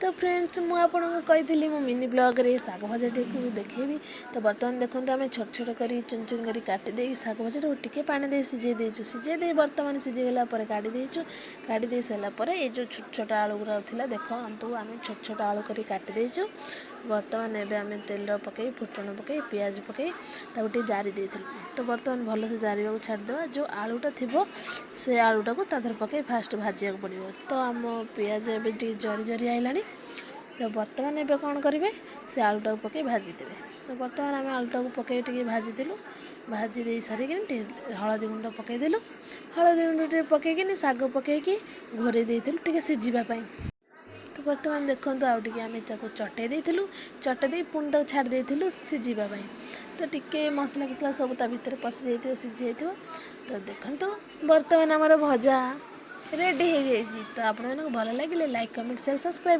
ତ ଫ୍ରେଣ୍ଡସ୍, ମୁଁ ଆପଣଙ୍କୁ କହିଥିଲି ମୁଁ ମିନି ବ୍ଲଗ୍ରେ ଶାଗ ଭଜାଟିକୁ ଦେଖେଇବି। ତ ବର୍ତ୍ତମାନ ଦେଖନ୍ତୁ, ଆମେ ଛୋଟ ଛୋଟ କରି, ଚୁନ ଚୁନ କରି କାଟି ଦେଇ ଶାଗ ଭଜାଟାକୁ ଟିକେ ପାଣି ଦେଇ ସିଝେଇ ଦେଇଛୁ। ସିଝେଇ ଦେଇ ବର୍ତ୍ତମାନ ସିଝିଗଲା ପରେ କାଢ଼ି ଦେଇଛୁ। କାଢ଼ି ଦେଇ ସାରିଲା ପରେ ଏଇ ଯେଉଁ ଛୋଟ ଛୋଟ ଆଳୁ ଗୁଡ଼ାକ ଥିଲା, ଦେଖନ୍ତୁ, ଆମେ ଛୋଟ ଛୋଟ ଆଳୁ କରି କାଟି ଦେଇଛୁ। ବର୍ତ୍ତମାନ ଏବେ ଆମେ ତେଲ ପକାଇ, ଫୁଟଣ ପକାଇ, ପିଆଜ ପକାଇ ତାକୁ ଟିକେ ଜାରି ଦେଇଥିଲୁ। ତ ବର୍ତ୍ତମାନ ଭଲସେ ଜାରିବାକୁ ଛାଡ଼ିଦେବା। ଯେଉଁ ଆଳୁଟା ଥିବ, ସେ ଆଳୁଟାକୁ ତା ଦେହରେ ପକାଇ ଫାଷ୍ଟ ଭାଜିବାକୁ ପଡ଼ିବ। ତ ଆମ ପିଆଜ ଏବେ ଟିକେ ଜରି ଜରି ଆଇଲାଣି। ତ ବର୍ତ୍ତମାନ ଏବେ କ'ଣ କରିବେ? ସେ ଆଳୁଟାକୁ ପକାଇ ଭାଜିଦେବେ। ତ ବର୍ତ୍ତମାନ ଆମେ ଆଳୁଟାକୁ ପକାଇ ଟିକେ ଭାଜିଦେଲୁ। ଭାଜି ଦେଇ ସାରିକିନି ଟିକେ ହଳଦୀ ଗୁଣ୍ଡ ପକାଇଦେଲୁ। ହଳଦୀ ଗୁଣ୍ଡ ଟିକେ ପକାଇକିନି, ଶାଗ ପକାଇକି ଘୋଡ଼େଇ ଦେଇଥିଲୁ ଟିକେ ସିଝିବା ପାଇଁ। ତ ବର୍ତ୍ତମାନ ଦେଖନ୍ତୁ, ଆଉ ଟିକେ ଆମେ ତାକୁ ଚଟେଇ ଦେଇଥିଲୁ। ଚଟେଇ ଦେଇ ପୁଣି ତାକୁ ଛାଡ଼ି ଦେଇଥିଲୁ ସିଝିବା ପାଇଁ। ତ ଟିକେ ମସଲା ଫସଲା ସବୁ ତା ଭିତରେ ପଶି ଯାଇଥିବ, ସିଝି ଯାଇଥିବ। ତ ଦେଖନ୍ତୁ, ବର୍ତ୍ତମାନ ଆମର ଭଜା ରେଡ଼ି ହେଇଯାଇଛି। ତ ଆପଣମାନଙ୍କୁ ଭଲ ଲାଗିଲେ ଲାଇକ୍, କମେଣ୍ଟ, ସେୟାର, ସବସ୍କ୍ରାଇବ୍।